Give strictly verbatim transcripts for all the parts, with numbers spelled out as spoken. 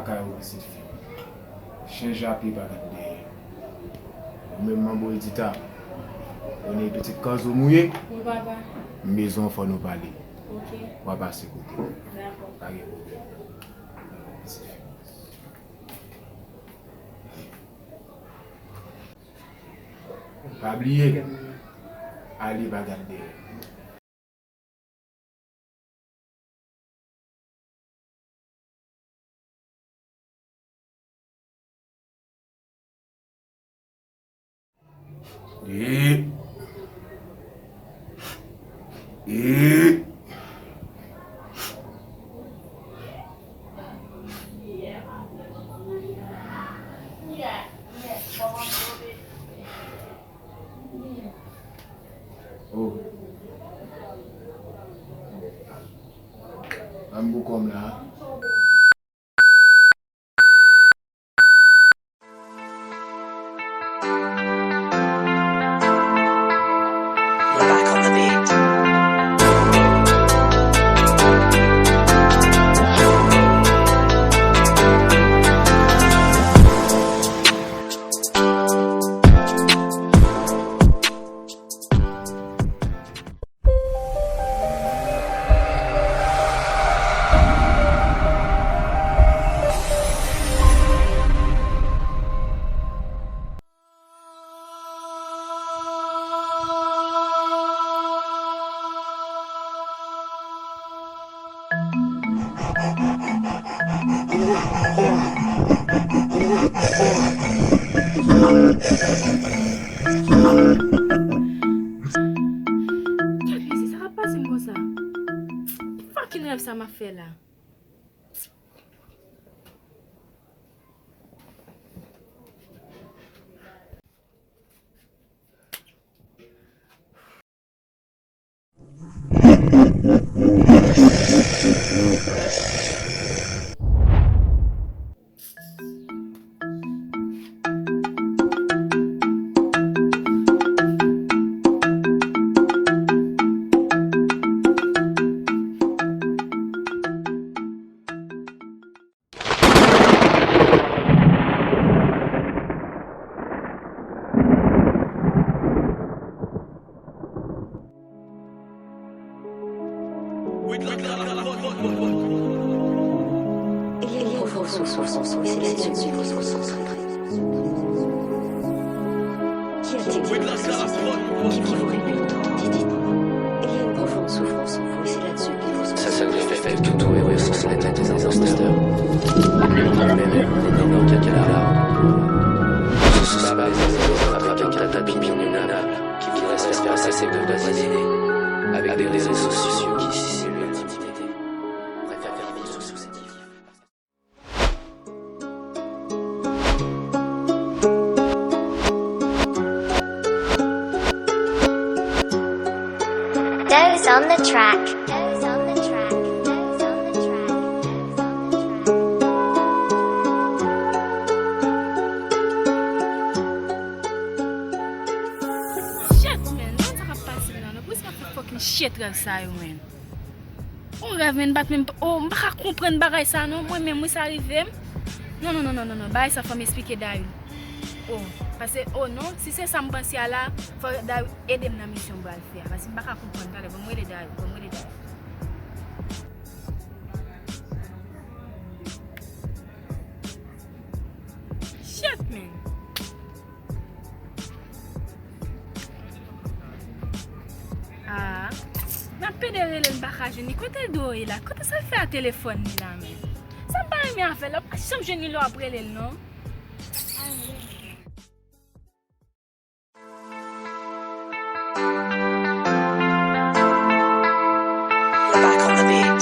Kay ou pitit fi. Chen ja pye pa gad dèyè. Ou menm manbo Edita. Ou ne pitit kanzo mouye. Wi, papa. M bezwen w fò nou pale. Ok. W a pase kote m. Dakò. Pa gen pwoblèm. Pitit fi. Pa bliye, ale pa gad dèyè. E, e. Oh. Ban m pou kòm la. We're back on the beat. Gad mezi, sa k ap pase m konsa? Fucking rèv sa m ap fè la. Eliane Profond sou Frans Enfo, se la sèl ki konsantre. Ki atire ki viv an repli tan. Eliane Profond sou Frans Enfo, se la sèl ki konsantre. Sa sèl ki fè tout ou e resous lè tèt an imposter. Mwen menm, mwen menm, mwen menm, mwen menm, sou sa, avèk yon data pi minab. Ki rès espè sa se pou bazine avèk de rezo sosyo ki stimile entimite. Prèfere viv sou sosyo. Doze on the track. Doze on the track. Doze on the track. Doze on the track. Shit, man. Mwen sa k ap pase m nan, non. Poukisa m ap fè fucking shit rèv sa yo, man? On rèv, man, bat menm, oh, m pa ka konprann bagay sa, non. Mwen menm, wi, sa rive m. Non, non, non, non, non, non. Bagay sa, fò m esplike Dayou. Oh, paske, oh, non. Si se sa m panse a la, fò Dayou ede m nan misyon m pral fè a. Paske m pa ka konprann. Talè, ban m rele Dayou. Ban m rele Dayou. Shit, man. Ah, m ap pede rele l, m pa ka jwenn li. Kote l dwe ye la? Kote sa l fè a telefòn li la, menm? Sa m pa renmen avè l, m pa janm jwenn li lè w ap rele l, non. We're back on the beat.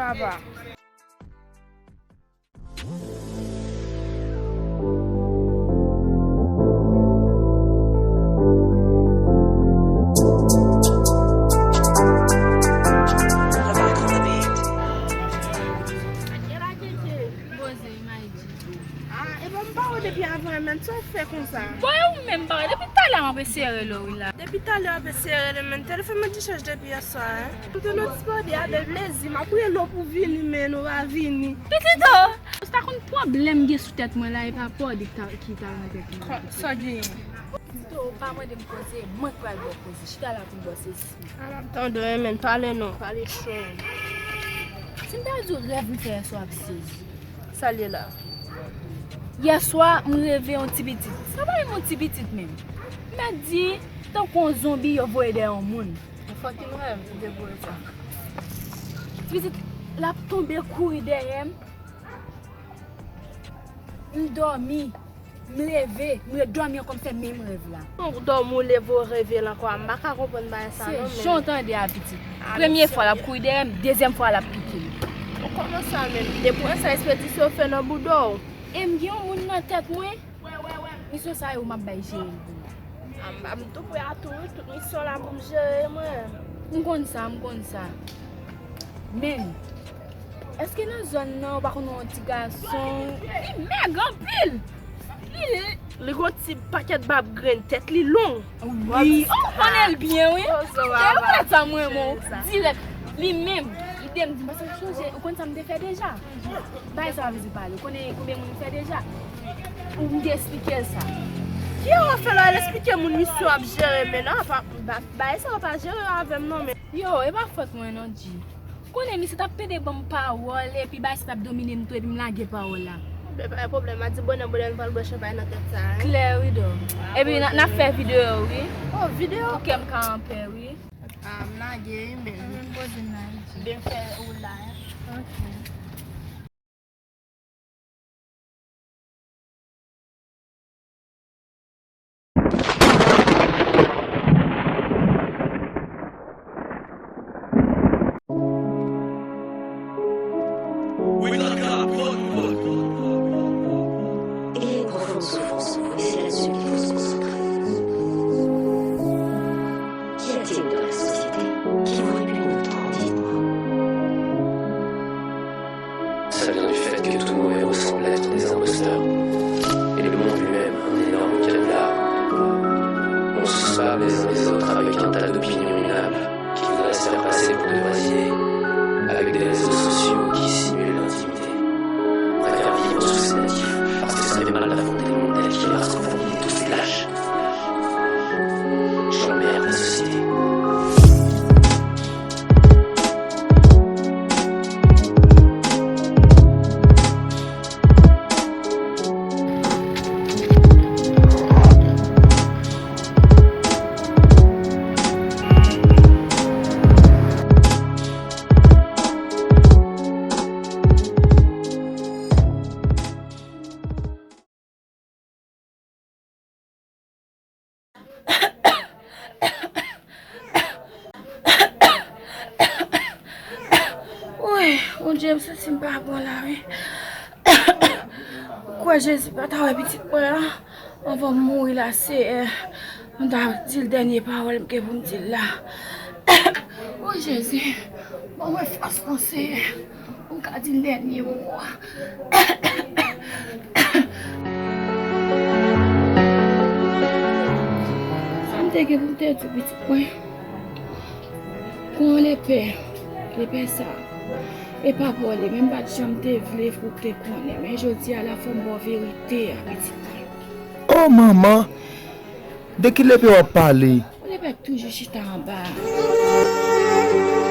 Papa. Poze, Imay. Ah, epa m pa wè w depi avan, men sa w fè konsa? Bon, e ou menm, papa, depi talè m ap eseye rele w wi la. Depi talè w ap eseye rele m, men telefòn mwen te chaj depi yèswa, en. M te nan diskòde avè plezi, m ap rele w pou vini, men ou pa vini. Pitit o! Ou ta konn pwoblèm gen sou tèt mwen la, e pa pa w ki ta, ki ta nan tèt mwen. Sa w genyen? Pitit o, ou pa mande m koze, mwen k pral ba w koze. Chita la pou m ba w sezi. A, m ap tande w, men pale non, pale cho. Si m ta di w rèv m fè yèswa, w ap sezi. Sa l ye la? Yèswa, m reve yon ti pitit. Sa pa menm yon ti pitit menm. M ta di, tankou yon zonbi yo voye dèyè yon moun. Yon fucking rèv, m te voye sa. Ti pitit, l ap tonbe kouri dèyè m. M dòmi. M leve, m ret dòmi ankò, m fè menm rèv la. Ou dòmi, ou leve, ou reve l ankò. M pa ka konprann bagay sa non, men. Se jan w tande a, pitit. Premye fwa l ap kouri dèyè m, dezyèm fwa l ap pike m. Ou kòmanse a menm. Depi w wè sa, espedisyon fè nan bouda w. E m gen yon moun nan tèt mwen. Misyon sa yo, m ap bay jere l pou mwen. A, m, m tou prè a tou, wi, tout misyon la pou m jere, mwen. M konn sa, m konn sa. Men, èske nan zòn nan, ou pa konn yon ti gason? Li mèg anpil! Li, li gon ti pakèt bab grenn, tèt li long. Wi, oh, m konnen l byen, wi. Oh, se ou wè sa, mwen, mwen, dirèk. Li menm, li te m di, paske m sonje, ou konn sa m te fè deja? Bay sa w ap vin pale, ou konnen konbyen moun m fè deja? Ou m te esplike l sa. Ki w ap fè la, l esplike moun misyon w ap jere, men non, pa, ba, bay sa w pa jere avè m non, men. Yo, e pa fòt mwen non, G. Konnen misye t ap pede ban m pawòl, epi bay sa t ap domine m tou, epi m lage pawòl la. Ebyen, pa gen pwoblèm, a di bonè, bonè, nou pral bwè chanpay nan tèt sa, en. Klè, wi, dò. Epi, n a, n ap fè videyo, wi. Oh, videyo? Pou kè m ka anpè, wi. Ah, m lage, wi, men. Mwen menm poze m lage. Byen fè ou la, en. Ok. E pwofon soufrans pou eseye sou ki fòs konsantre. Qui êtes-vous dans la société qui vous répugnerait tant, dites-moi ? Ça vient du fait que tous nos héros semblent être des imposteurs. Et le monde lui-même, un énorme canular. On se spam les uns les autres avec un tas d'opinions minables qui voudraient se faire passer pour de vraies idées, avec des réseaux sociaux qui simulent l'intimité. On préfère vivre sous ses natifs, parce que ça fait mal d'affronter le monde tel qu'il est, parce qu'on est tous des lâches. J'emmerde la société. Woy, Bondye, m santi m pa bon la, wi. Ou kwè Jezi pa ta wè pitit mwen an anvan m mouri la, Seyè? M ta di l dènye pawòl m gen pou m di l la. O Jezi, ban mwen fòs non, Seyè, pou m ka di l dènye mo a. Sa m te gen pou m te di pitit mwen. Kon lepè, lepè sa, e pa pa w li, men m pa t janm te vle pou w te konnen, men jodi a la fò m ba w verite a, pitit mwen. O manman! De ki lepè w ap pale? Yon lepè k toujou chita anba a.